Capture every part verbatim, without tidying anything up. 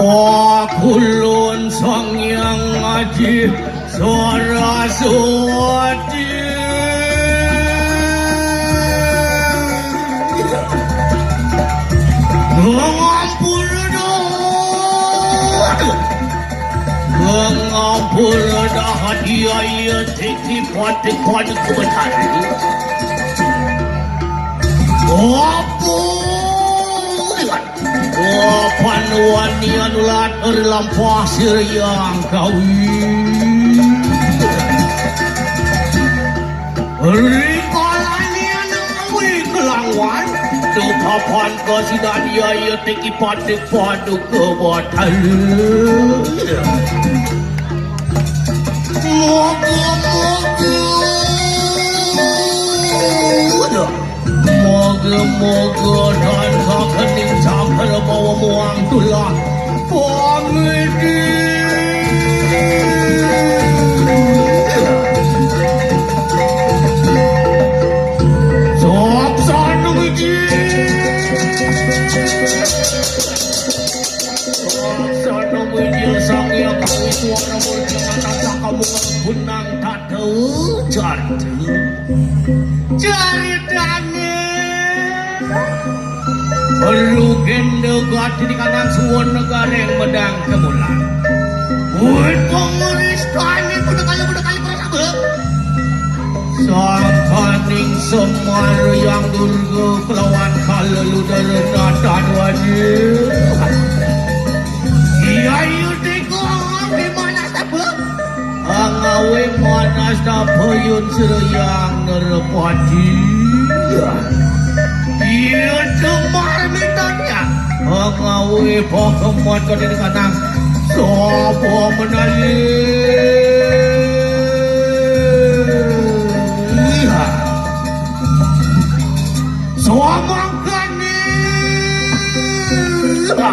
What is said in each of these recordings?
Pakulun Sang Hyang Aji Saraswati. Ngampura dah. Ngampura dah dia, iya tiki patik patik kebetulan. Apa? Wah, panuan ni anulat ri lampah siriang kawi. Ri kalani anawi kelawan, tu papan kasidan iya iya tiki patik paduka batal. Moga-moga. Moga-moga dan kakening cakra bawa muang tulah pamidi. Sop sanung iji. Sop sanung iji Sang Hyang Kawi Suara Murti Mata Saka Bunga Bunang Tata Ujar. Caritane Rugenda Gati di kanan suwun negareng medang kemulan. Wit pangeristane kuda kali, kuda kali, para sahabat. Sangkaning Semar Hyang Durga kelawan kala ludara natan wajib. Iya, iya, tiko, di mana sahabat? Angawe manas tapayun sira Hyang Nerpati. Iya Semar mitanya. Angawe pakemat kadene kanang. Sapa menali? Iya. Samangkane. Iya.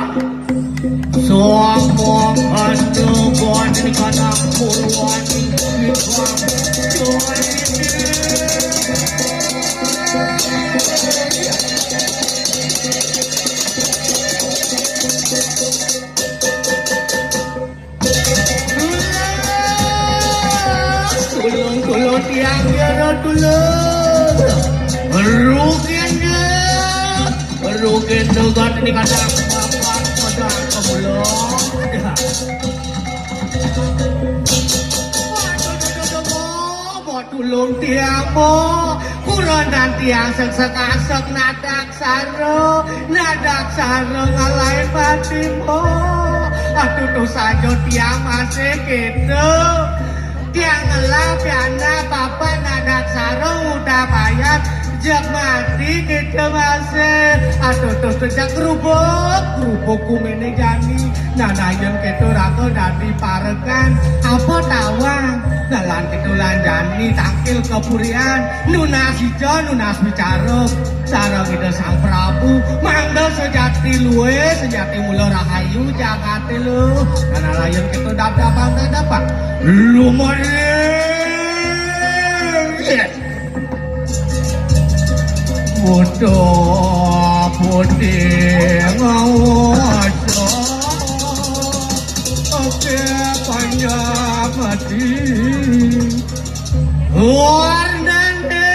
Somo kando kondri kana purwani. Tulung, tulung, tiang, tiang, tulung. Rukin, rukin, tugat ini kadang makan, kadang kebelok. Tulung tiang, Mbok. Kurenan tiang sing sekasek nadak sara, nadak sara ngalahin pati, Mbok. Aduh, tuh saja tiang masih gitu. Tiang ngelah piana papa nadak sara udah bayar, jek mati gitu masih. Aduh, tuh sejak gerubuk, gerubuk kumene jani. Nah, nah, yen keto raga dadi parekan, apa tawang? Nah, lan keto lanjani tangkil kepurian, nunas ijo, nunas bicara. Sareng Ida Sang Prabu, mangda sejati luwe, sejati mula rahayu jagate lu. Nah, nah, lan yen keto dap-dapan, dap-dapan. Lumare. Buta putih ngawasa, oke panjang mati. Warnane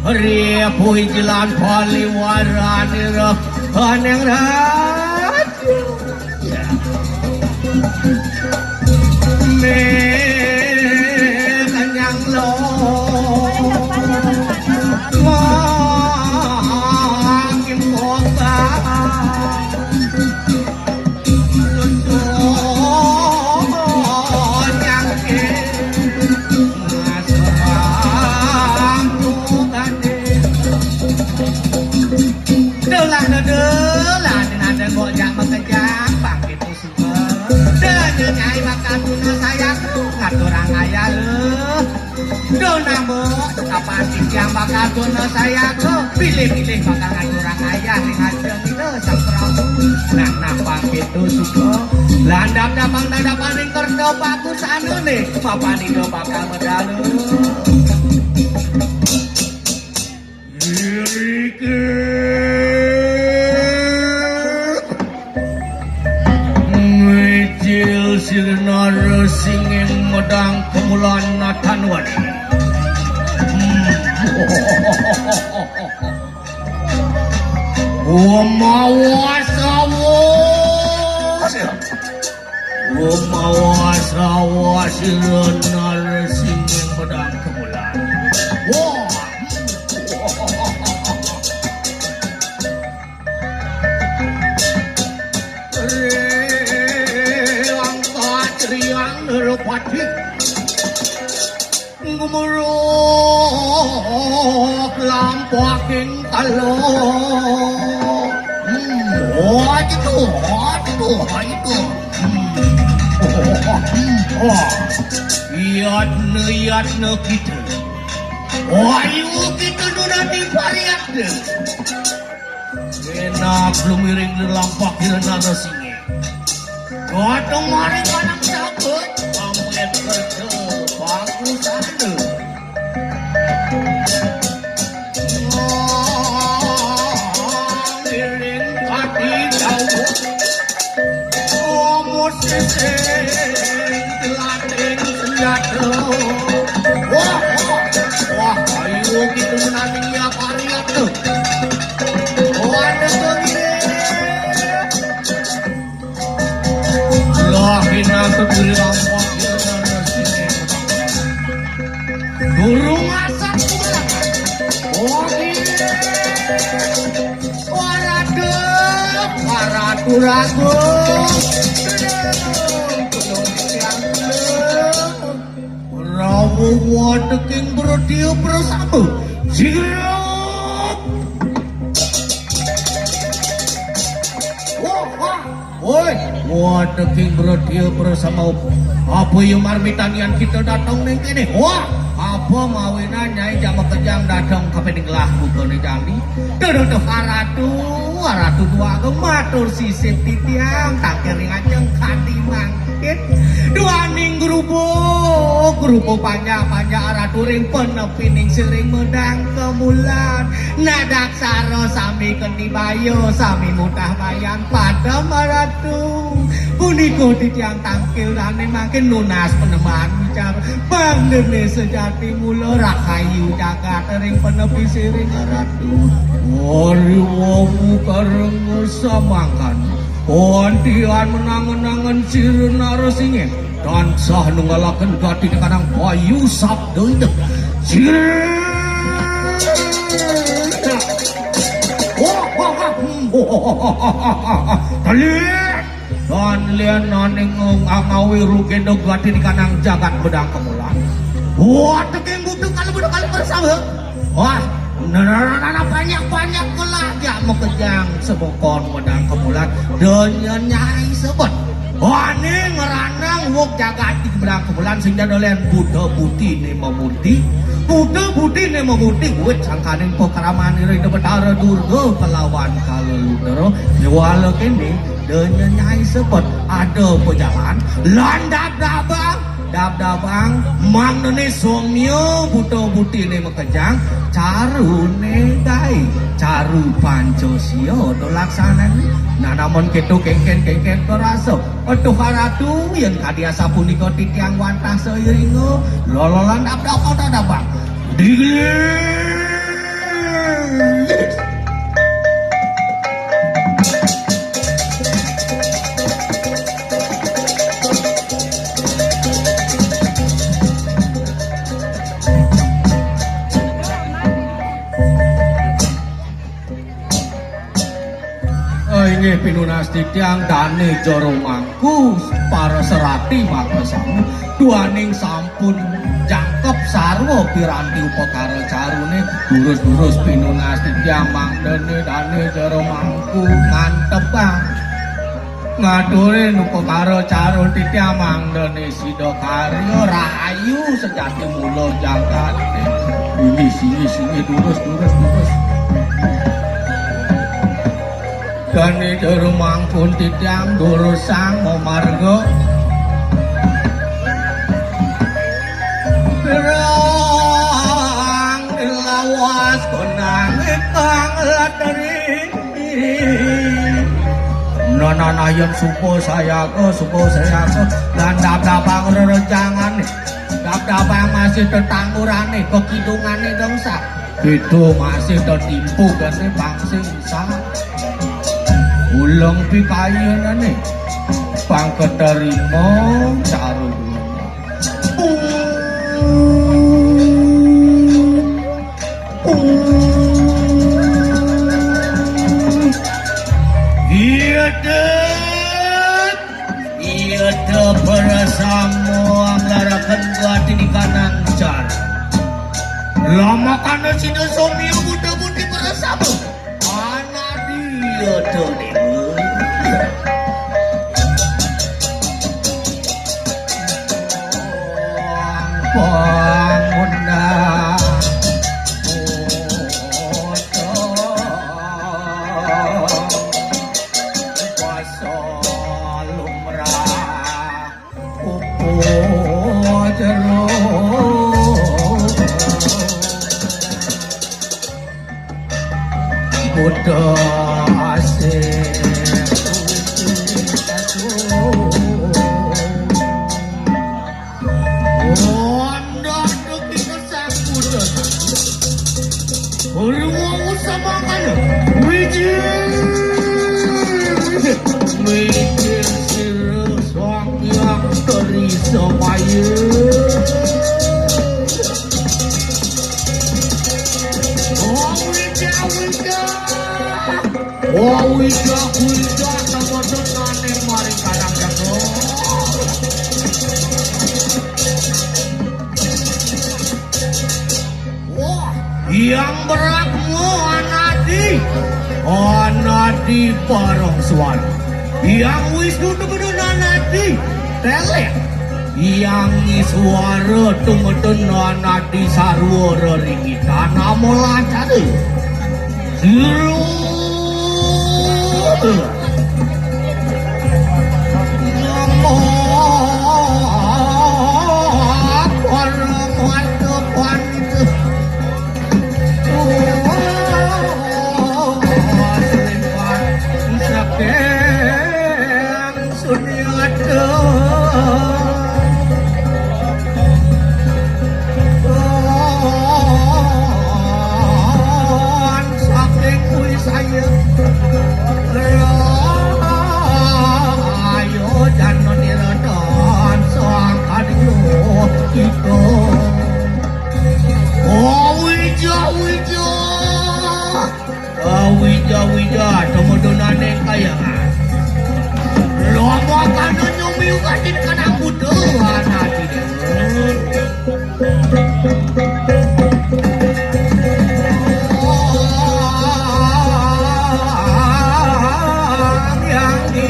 ripuh jalan paliwaran ira aneng raja. Aturang ayah lho. Duh nambok, kapan titiang bakal tuna sayaga? Pilih-pilih bakal ngaturang ayah ring ajeng Ida Sang Prabu. Nah, nampang kéto suba. Landap-dapang tadapan ring kerta pakusanané, mapan Ida bakal medal lho. Iriki. Mijil sira narasinging medang kemulan natanwan. Hmm. Wamawa sawa. Wamawa sawa sira narasinging medang kemulan. Wah. Ri angkat riang nerpati. Ngumuruk lampaking kala. Hmm, oh, itu, oh, itu, oh, itu. Hmm. Oh, hmm, oh. Yatna, yatna kita. Ayu kita nunati pariatna. Enak lumiring lampah ira narasinging. Godhong maring kanang sabut, pamit kerja bagusana. Ngiring kadi dawuh. Omo seseng telating senjata. Wah, wah, wah, ayo kita menanding ya pariat tuh. Wah, ada tuh gini. Lah, hina kediri rampok, ya, nana sini. Durung asap kumalangan. Oh, iya. Waradep, waraduragung. Rawuh wateking brodya prasama. Sigrep. Wah, wah. Woi, wateking brodya prasama. Apa ya marmitanian kita dateng ning kene? Wah, apa mawinan Nyai Jamakejang dateng kapining lah bukane jani? Duduh, duh, Aratu, Aratu Tuagung, matur sisip titiang, tangkir ring ajeng kanthi mangkin. Duaning grubug, grubug panjak-panjak Aratu ring panepining siring medang kemulan. Nadak sara sami keni baya, sami mutah bayan padem Aratu. Punika titiang tangkil dane mangkin nunas panembahan wicara. Bandene sejati mula rahayu jagat ring panepi siring Aratu. Ari wau kareng samangkan. Kantian menangen-nangen sira narasingin. Tansah nunggalaken gati kanang bayu sabda ida. Sira. Wah, wah, wah. Telik. Dan lianane ngong angawi rugenda gati kanang jagat bedang kemulan. Wah, teking budek kali budek kali bersama. Wah, nana banyak-banyak kelajak makejang semokon medang kemulan. Donya nyai sebet. Wane ngranang wong jagat di medang kemulan sing dolen buta butine mamuti. Buta butine mamuti wit sangkaning pekramane Rida Betara Durga kelawan Kala Ludra. Nyawala kene, donya nyai sebet. Ada pejalan, landap dabang. Dab-dabang, mangdene somya buta butine makejang, carune gae, caru panca sia to laksanane. Nah, namun keto kengken-kengken to rasa. Aduh, Ratu, yen kadi asapunika titiang wantah sairinga, lololan dab-dabang, dab-dabang. Diglis. Ah, inggih pinunas titiang dane jero mangku para serati makasami duaning sampun jangkep sarwa piranti upakara carune durus-durus pinunas titiang mangdene dane jero mangku ngantepang. Ngaturi upakara carun titiang mangdane sida karya rahayu sejati mula jagaté. Ini sini sini durus durus durus. Dane jero mangkun titiang durusang mamarga. Terang lawas konang kang lateri. Nananayan suba sayaga, suba sayaga. Lan dap-dapang rerencangan. Dap-dapang masih tetanggurane, kekidungane dongsa. Itu masih tetimpu gane pangsing sa. Uleng pikayunane. Pangketerima caru. Iya, Dek. Iya, Dek, para samu anggaraken gati di kanancar. Lamakana sida somya muda-mudi para samu. Anak dia, Dek, Dewa. Bangunlah. Basa lumrah pupu jero. Buddha asih. Wanda duki kesang Buddha. Ruwung samangkana. Wiji. Wiji sira Sang Hyang Tri Samaya. Oh, wija, wija. Oh, wija, wija, sama denane maring kadang jago. Wah, Hyang Brahma anadi. Anadi parang suara. Hyang Wisnu tebenan anadi. Telek. Hyang Iswara tumedun anadi sarwa reringgitan amola cari. Siru. Namo Paramatta Panta. Sunyata. Saking kuwi saya. Ayo jana niradan sang kadya kita. Oh, wija, wija. Wija-wija tumedunane kayangan. Lomo kana nyumi uga di kana butuhan ati dewe. Yang ini.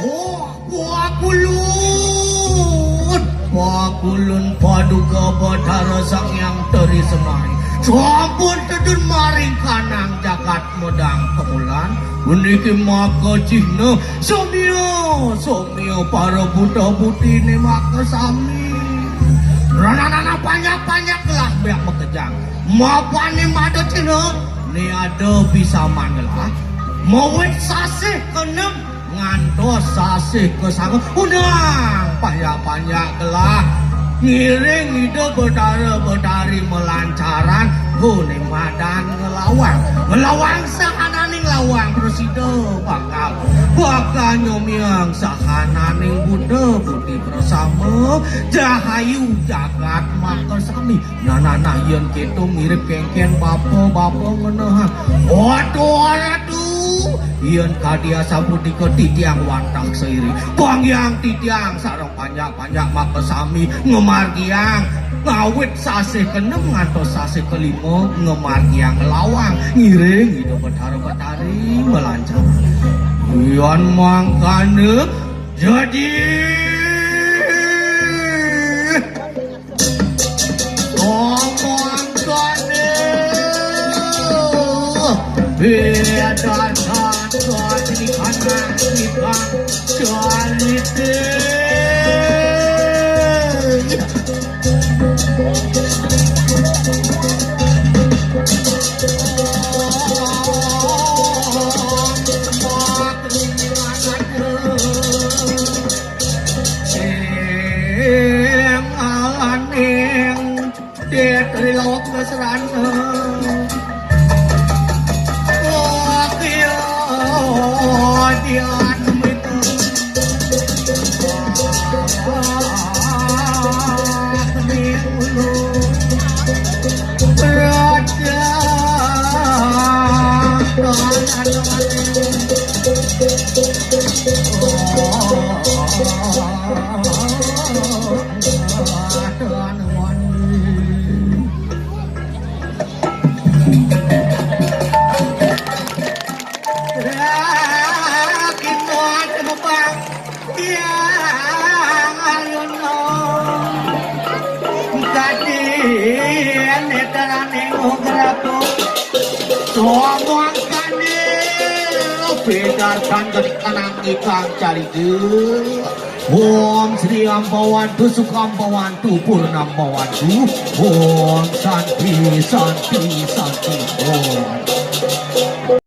Wah, pakulun, pakulun paduka Bathara Sang Hyang Tri Semai. Sampun tedun maring kanang jagat medang kemulan. Puniki maka cihna somya, somya para buta butine maka sami. Rananana panjak-panjak gelah beak makejang. Mapane mada cihna, ne ada bisa mangelah. Mawit sasih kenem ngantos sasih kesanga. Undang panjak-panjak gelah. Ngiring Ida Betara Betari melancaran, gune madan ngelawang. Ngelawang sahananing lawang prasida bakal. Bakal nyomyang sahananing buta budi prasama, jahayu jagat makasami. Nah, nah, nah, yen keto mirip kengken bapa, bapa ngenehang. Waduh, ratu, Yén kadi asapunika titiang wantah sairi, panggiang titiang sareng panjak-panjak makasami ngamargiang ngawit sasih keenem ngantos sasih kelima ngamargiang lawang ngiring Ida Betara Betari malancaran. Yan mangkana jadi Omongkane beda sangka di kanan ikang jalite. Sing alaning Trilok Srana. Wakil Dian Mita. Ning Ulu. Raja Kanan. Sombong kane beda sangka di kanan ikang jalite. Om Sri Ampawantu Sukampawantu Purnamawantu. Om Santi Santi Santi Om.